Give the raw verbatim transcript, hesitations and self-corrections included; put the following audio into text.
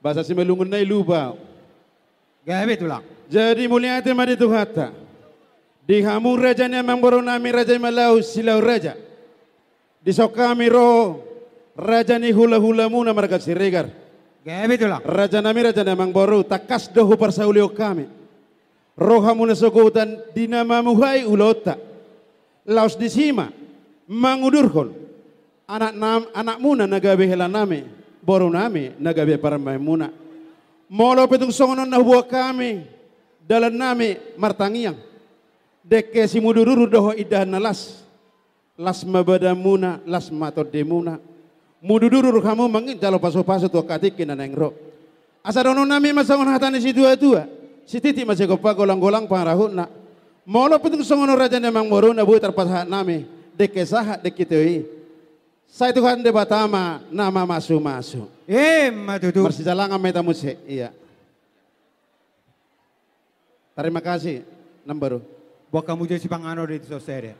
Bahasa Simalungun na i lupa. Gabe tulang. Jadi mauliate ma di Tuhanta. Di hamu raja ni amangboru nami, raja i ma Laut Silau Raja. Dison hami ro raja ni hulahulamuna marga Siregar. Gabe tulang. Raja nami, raja ni amangboru, tangkas do huparsaulihon hami. Ro hamuna sogot di na mamuhai ulaonta. Laos disi ma mangudurhon anak nam-, anakmuna na gabe hela nami, boru nami na gabe parumaenmuna. Molo pe tung songon on na huboan hami, dalan nami martangiang. Dengke simudurudur dohot indahan na las. Las ma badanmuna, las ma tondimuna. Mudurudur hamu manginjalo pasupasu tu angka tingki na naeng ro. Asa dohonon nami ma songon hata ni situatua: Sititi ma sigompa, golanggolang pangarahutna. Molo pe tung songon on raja ni amangboruna, boi tarpasahat nami dengke sahat dengke tio i. Sai Tuhan Debata ma na mamasumasu. Emma tutu. Marsijalangan ma hita muse. Ia. Tarima kasih, namboru. Boan hamu jo sipanganon di son sadia.